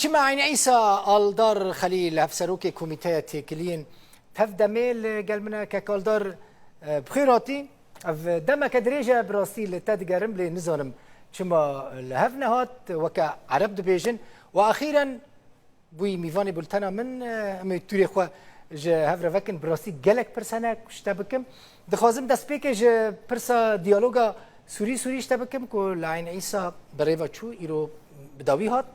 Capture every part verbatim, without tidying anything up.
Çima Eyn Îsa Aldar Xelîl, hevserokê Komîteya Têkiliyên, tev demê li gel min e. Kek Aldar, e, bi xêr hatî. Ev demeke dirêj e, bi rastî li te digerim, lê nizanim çima li hev nehat, weke Ereb dibêjin. Û exîren bûyî mîvanê bultena min, e, em ê tûrê xwe ji hev re vekin. Bi rastî gelek pirs hene ku ji te bikim. Dixwazim destpêkê ji pirsa diyaloga Sûrî Sûrî ji te bikim ku li Eyn Îsa bi rê ve çû, îro bi dawî hat.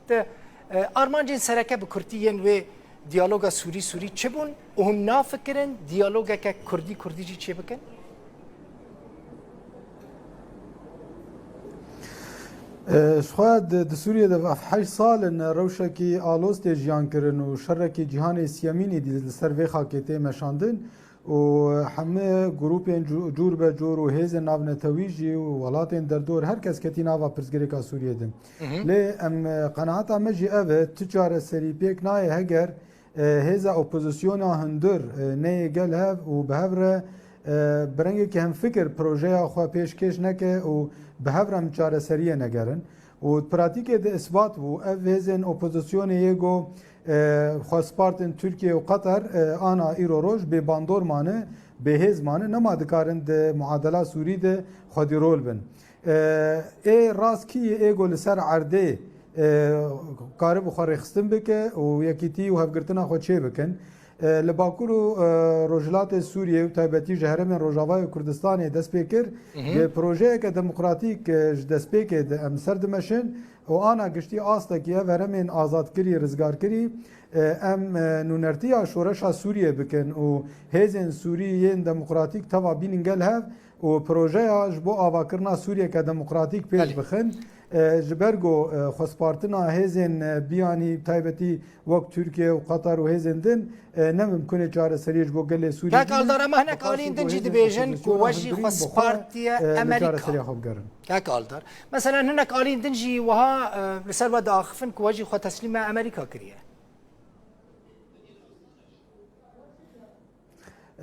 E, armancên sereke bi kurtî yên wê diyaloga Sûrî Sûrî çi bûn û hûn nafikirin diyalogeke Kurdî Kurdî jî çêbikin? E, ji xwe di, di Sûriyê de ev heşt sal in rewşekî aloz tê jiyan kirin û şerekî cîhanê siyemînî dî li ser vê xakê tê meşandin û hemî grûpên cu-, cûr be cûr û hêzên navnetewî jî û welatên derdor her kes ketî nava pirsgirêka Sûriyê de. Hı hı. Lê em, e, qenaeta me jî ev e, tu çareserî pêk nayê heger, e, hêza opozisyona hundir, e, neyê gel hev û bi hev re, e, bi rengekî hemfikir projeya xwe pêşkêş neke û bi hev re em çareseriyê negerin. Û di pratîkê de isbat bû, ev hêzên opozisyonê yê go, e, xwe spartin Tirkiye û Qatar, e, ana îro roj bê bandor mane, bê hêz mane, nema dikarin di muadela Sûrî de xwedî rol bin. E, ê rast kî yê ê go li ser erdê, e, karibû xwe rêxistin bike û yekîtî û hevgirtina xwe çê bikin. E, li Bakur û, e, Rojhilatê Sûriyê û taybetî ji herêmên Rojavayê Kurdistanê dest pê kir. Hı hı. Bi projeyeke demokratîk, e, ji destpêkê de em ser dimeşin û ana giştî astekî ev herêmên azadkirî, rizgarkirî, e, em, e, nûnertiya şoreşa Sûriyê bikin û hêzên Sûrî yên demokratîk teva bînin gel hev û projeya ji bo avakirina Sûriyeke demokratîk pêş Belê. bixin. E, ji ber ku, e, xwespartina hêzên, e, biyanî taybetî wek Tirkiye û Qatar û hêzên din, e, ne mimkun e çareseriyê ji bo gelê Sûrî Kak bîne. Aldar, em hinek Bi qasî alîn din ku jî hêzên dibêjin ku opozisyona we jî hundirîn bi xwe, xwespartiye e, li Emerîka. çareseriya xwe bigerin. Kak Aldar. Mesela hinek alîn din jî wiha, e, li ser we diaxifin ku we jî xwe teslîme Emerîka kiriye.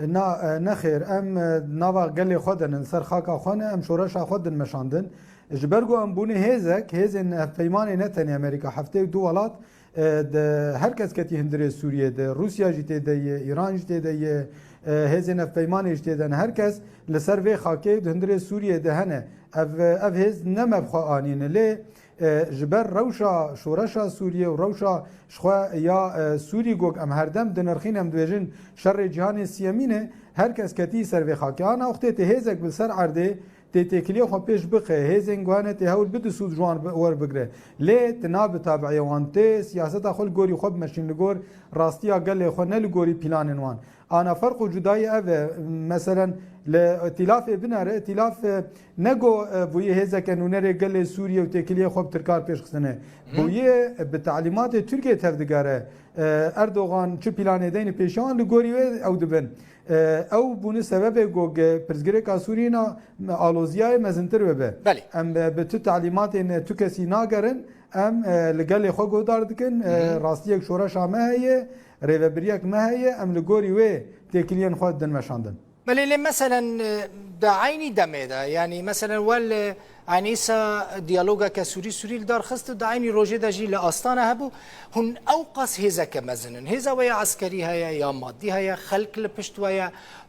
Na, e, nexêr, em, e, nava gelê xwe de ne, li ser xaka xwe ne, em şoreşa xwe din meşandin. Ji ber ku em bûne hêzek, hêzên hevpeymanê ne tenê Amerîka, heftê û du welat, e, de her kes ketî hundirê Sûriyê de, Rûsya jî tê de ye, Îran jî tê de ye, e, hêzên hevpeymanê jî tê de ne. Her kes li ser vê xakê di hundirê Sûriyê de hene. Ev, ev hêz ne me bi xwe anîne, lê, e, ji ber rewşa şoreşa Sûriyê û rewşa ji xwe ya, e, Sûrî gog em herdem dinirxîn, em dibêjin şerê cîhanê siyemîn e, her kes ketî ser vê xakê. Ana wextê tê hêzek bi ser erdê tê têkiliyê xwe pêş bixe, hêzên guhane tê hewl bide sûd ji wan bi-, werbigire. Lê tu nabe tabiye wan, tê siyaseta xwe li gorî xwe bimeşîn, li gor rastiya gelê xwe, ne li gorî planên wan. Ana ferq û cudayî ev e. Meselen, li îtîlafê binere, îtîlaf, e, ne go, e, bûyî hêzeke nûnerê gelê Sûriyê û têkiliyê xwe bi Tirkan pêşxistine. Hı. Bûyî, e, bi talîmatê Tirkiyê tevdigere. E, Erdogan çi planê deyne pêşiya wan, li gorî wê ew dibin. E, ew bûne sebebê go ge-, pirsgirêka Sûriyê na aloziyayê mezintir bibe. Belê. Em, e, bi tu talîmatên, e, tu kesî nagerin, em, e, li gelê xwe guhdar dikin, e, Hı hı. rastiyek şoreşa me heye, rêvebiriyek me heye, em li gorî wê têkiliyên xwe din meşandin. Belê, lê meselen, e, di eynî demê de, yanî meselen we li Enîsa diyalogeke Sûrî Sûrî li dar xist û di eynî rojê de jî li Astana hebû, hûn ew qas hêzeke mezin in. Hêza we ya eskerî heye, ya madî heye, xelk li pişt we ye,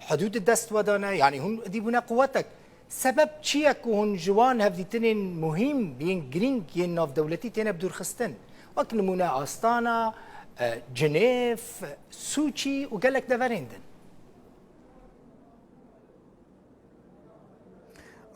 hudûd dest we de ne, yanî hûn dî bûne quwetek. Sebeb çi ye ku hûn ji wan hevdîtinên muhîm, yên girîng, yên navdewletî têne bi dûrxistin? Wek nimûne Astana, e, Cinêv, Sûçî û gelek deverên din.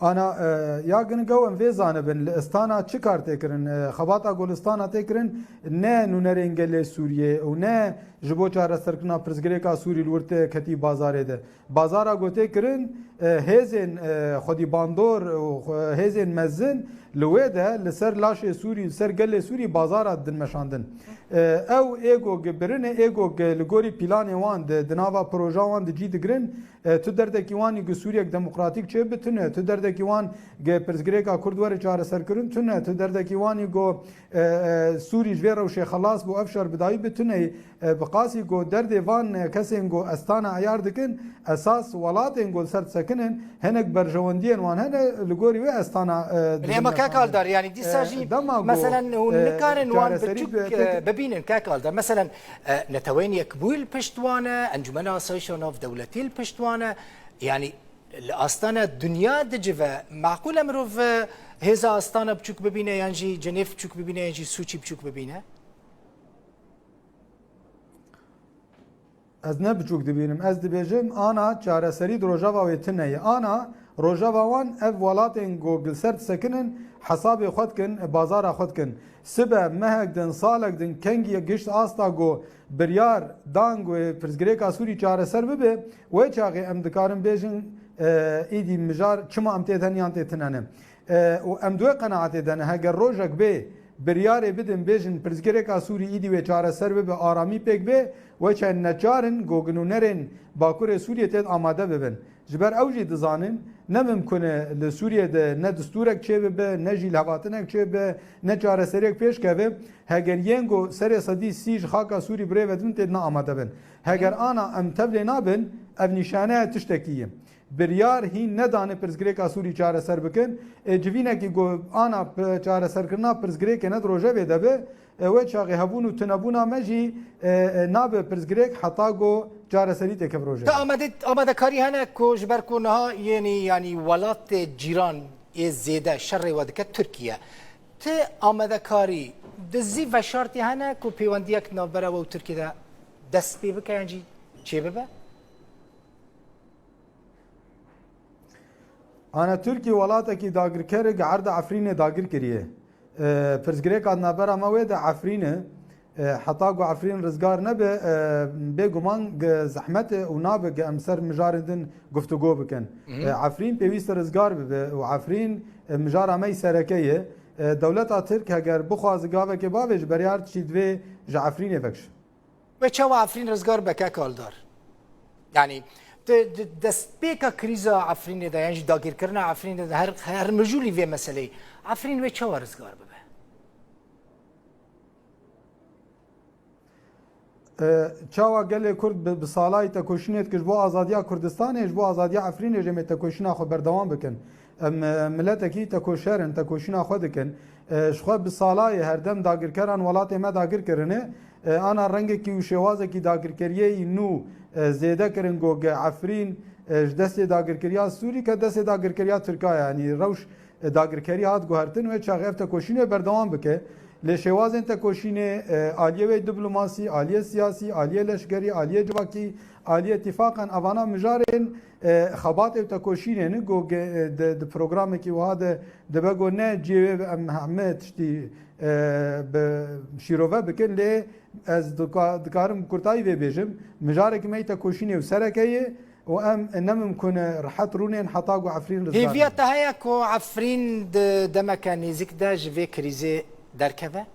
Ana, e, ya gining ew em vê zanibin, li Astana çi kar tê kirin? E, xebata ku li Astana tê kirin, ne nûnerên gelê Sûriyê û ne ji bo çareserkirina pirsgirêka Sûrî li wir tê ketî bazarê de. Bazara ku tê kirin, e, hêzên, e, xwedî bandor û xwe-, hêzên mezin li wê de li ser laşê Sûrî, li ser gelê Sûrî bazara din meşandin. E, ew ê ku gi-, birine, ê ku gi-, li gorî planê wan di, di nava proja wan di cî digirin, e, tu derdekî wan ê gi Sûriyek demokratîk çê bi tune, tu derdekî wan gi pirsgirêka Kurd were çareserkirin tune, tu derdekî wan ê ku, e, e, Sûrî ji vê rewşê xelas bû, ev şer bi dawî bi tune. E, bi qasî ku derdê van, e, kesên ku Astana eyar dikin, esas welatên ku li ser disekinin, hinek berjewendiyên wan hene, li gorî wê Astana, e, Lê dibin ema kak Kaldar, yani dîsa jî, e, dema ku, mesela, hûn, e, nikarin wan çareserî biçûk, bi-, e, bibînin, Kek Aldar. Mesela, e, Neteweyên Yekbûyî li pişt wan e, Encûmena Asayişa Navdewletî li pişt wan e. Yani li astana dinya dicive, maqûl e mirov, e, hêza astana biçûk bibîne, yan jî Cenêv biçûk bibîne, yan jî Sûçî biçûk bibîne? Ez ne biçûk dibînim. Ez dibêjim, ana çareserî di rojeva wê tune ye. Ana rojeva wan ev welatên ku li ser disekinin, hesabê xwe dikin, bazara xwe dikin. Sibe, mehek din, salek din, kengî gişt asta ku biryar dan ku pirsgirêka Sûrî çareser bibe, wê çaxê em dikarin bêjin, e, îdî mijar çima em tê de ne yan tê tune ne. E, û em di wê qenaetê de ne, heger rojek bê biryarê bidin, bêjin pirsgirêka Sûrî îdî wê çareser bibe, aramî pêk bê, wê çaxê neçar in ku gunûnerên Bakurê Sûriyê tê de amade bibin. Ji ber ew jî dizanin, ne mimkun e li Sûriyê de ne distûrek çêbibe, ne jî lihevhatinek çêbibe, ne çareseriyek pêş keve, heger yên ku serê sedî sî ji xaka Sûrî bi rê ve dibin tê de ne amade bin. Heger ana em tevlê nabin, ev nîşaneya tiştekî ye. Biryar hîn nedane pirsgirêka Sûrî çareser bikin. E, civînekî ku ana p-, çareserkirina pirsgirêkê ne di rojevê de be, e, wê çaxê hebûn û tunebûna me jî, e, e, nabe pirsgirêk heta ku çareserî têkeve rojevê. Ti amade-, amadekarî hene ku ji ber ku niha yênî, yanî welatê cîran ê zêde şerê we dike Tirkiye. Ti amadekarî di zî veşartî hene ku pêwendiyek navbera we û Tirkiye de dest pê bike yan jî çêbibe? Ana Tirkî welatekî dagirker e, gi erda Efrînê dagir kiriye. E, pirsgirêka navbera me wê de Efrîn e. E, heta ku Efrîn rizgar nebe, e, bêguman gi zehmet e û nabe gi em ser mijarên din guftûgo bikin. Mhm. E, Efrîn pêwîst e rizgar bibe û Efrîn, e, mijara me yî sereke ye. E, dewleta Tirk heger bixwaze gavekê bavêje, berê her tiştî divê ji Efrînê vekişe. Wê çawa Efrîn rizgar be, Kek Aldar? Yanî, di, di destpêka krîza Efrînê de, yan jî dagirkirina Efrînê de, her, her mijûlî vê meseleyê, Efrîn wê çawa rizgar bibe? E, çawa gelê Kurd bi, bi salayî tekoşînê dike ji bo azadiya Kurdistanê, ji bo azadiya Efrînê jî em ê tekoşîna xwe berdewam bikin. Em, e, miletekî tekoşer in, tekoşîna xwe dikin. E, ji xwe bi salayê herdem dagirkeran welatê me dagir kirine. E, ana rengekî û şêwazekî dagirkeriyê yî nû, e, zêde kirin ku gi Efrîn, e, ji destê dagirkeriya Sûrî ke destê dagirkeriya Tirka ye. Yanî rewş, e, dagirkerî hat guhertin, wê çaxê ev tekoşînê berdewam bike. Lê şêwazên tekoşînê, e, aliyê wê diplomasî, aliyê siyasî, aliyê leşkerî, aliyê civakî, aliyê tîfaqan, evana mijarên, e, xebatê û tekoşînê ne ku ge-, e, di, di programekî wiha de dibe ku ne cihê wê em heme tiştî, e, bi şîrove bikin, lê ez dika-, dikarim bi kurtayî vê bêjim, mijareke me yî tekoşînê û sereke ye û em ne mimkun e rehet rûnên heta ku Efrîn rizgar Hêviya nebe. Te heye ku Efrîn di demeke nêzik de ji vê krîzê derkeve?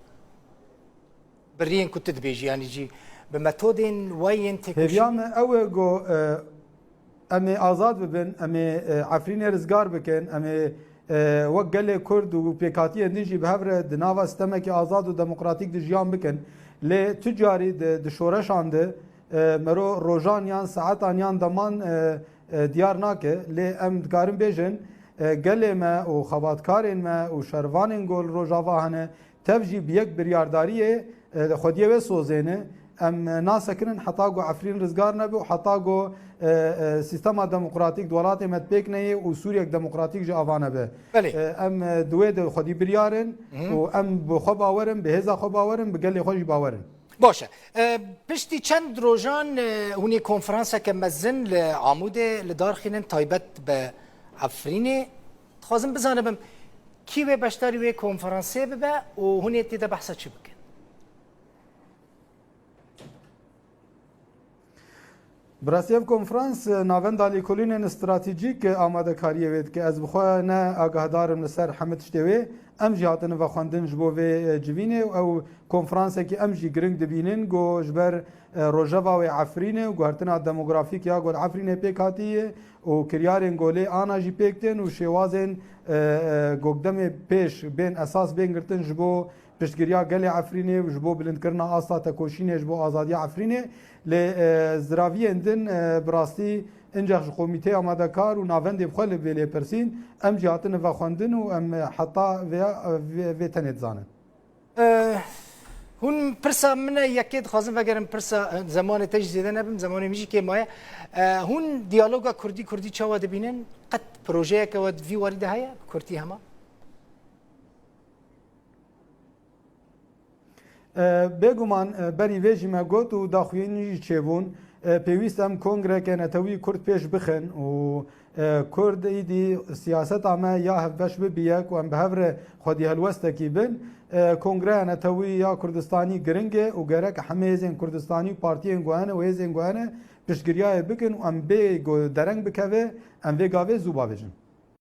Bi riyên ku tu dibêjî, yanî jî bi metodên we yên têkoşîn. Hêviya me ew e ku, e, em ê azad bibin, em ê, e, Efrînê rizgar bikin, em ê, e, wek gelê Kurd û pêkhatiyên din jî bi hev re di nava sîstemekî azad û demokratîk de jiyan bikin. Lê tu carî di, di şoreşan de, e, mero rojan yan saetan yan deman, e, e, diyar nake. Lê em dikarin bêjin, e, gelê me û xebatkarên me û şervanên ku li Rojava hene, tev jî bi yek biryardariyê, e, xwediyê wê sozêne. Em, e, nasekinin heta ku Efrîn rizgar nebe û heta ku, e, e, sîstema demokratîk di welatê me de pêk neyê û Sûriyek demokratîk jî ava nebe. Belê. E, em, e, di wê de xwedî biryar in Mhm. û em bi xwe bawer in, bi hêza xwe bawer in, bi gelê xwe jî bawer in. Baş e. E, piştî çend rojan, e, hûn ê konferanseke mezin li Amûdê li dar xînin taybet bi Efrînê. Dixwazim bizanibim, kî wê beşdarî wê konferansê bibe û hûn ê tê de behsa çi bikin? Bi rastî ev konferans, e, navenda lêkolînên stratejîk, e, amadekariyê wê dike. Ez bi xwe ne agahdar im li ser hemî tiştê wê. Em jî hatine vexwendin ji bo vê, e, civînê û ew konferansekî em jî giring dibînin, ku ji ber, e, rojeva wê Efrînê û guhertina demografîk ya ku li Efrînê pêk hatiye û kiryarên ku lê ana jî pêk tên û şêwazên, e, e, ku demê pêş bên esas bên girtin ji bo piştgiriya gelê Efrînê û ji bo bilindkirina asta tekoşînê ji bo azadiya Efrînê. Lê, e, ziraviyên din, e, bi rastî, Incax ji komîteyê amadekar û navendê bi xwe li vê lêpirsîn, em jî hatine vexwendin û em heta vêya, vê, vê tenê dizanin. E, hûn pirsa min e, yekê dixwazim vegerim pirsa, e, zemanê te jî zêde nebim, zemanê min jî kêm maye. E, hûn diyaloga kurdî kurdî çawa dibînin? Qet projeyeke we di vî warî de heye? Bi kurtî hema? E, Bêguman, e, berî vê jî me got û daxuyanî jî çêbûn, e, pêwîst em kongreke netewî kurd pêş bixin û, e, kurd îdî siyaseta me ya hevbeş bibiye ku em bi hev re xwedî helwestekî bin. E, Kongreya Netewî ya Kurdistanî giring e û gerek hemê hêzên Kurdistanî û partiyên ku hene û hêzên ku hene piştgiriyayê bikin û em bê ku dereng bikeve, em vê gavê zû bavêjin.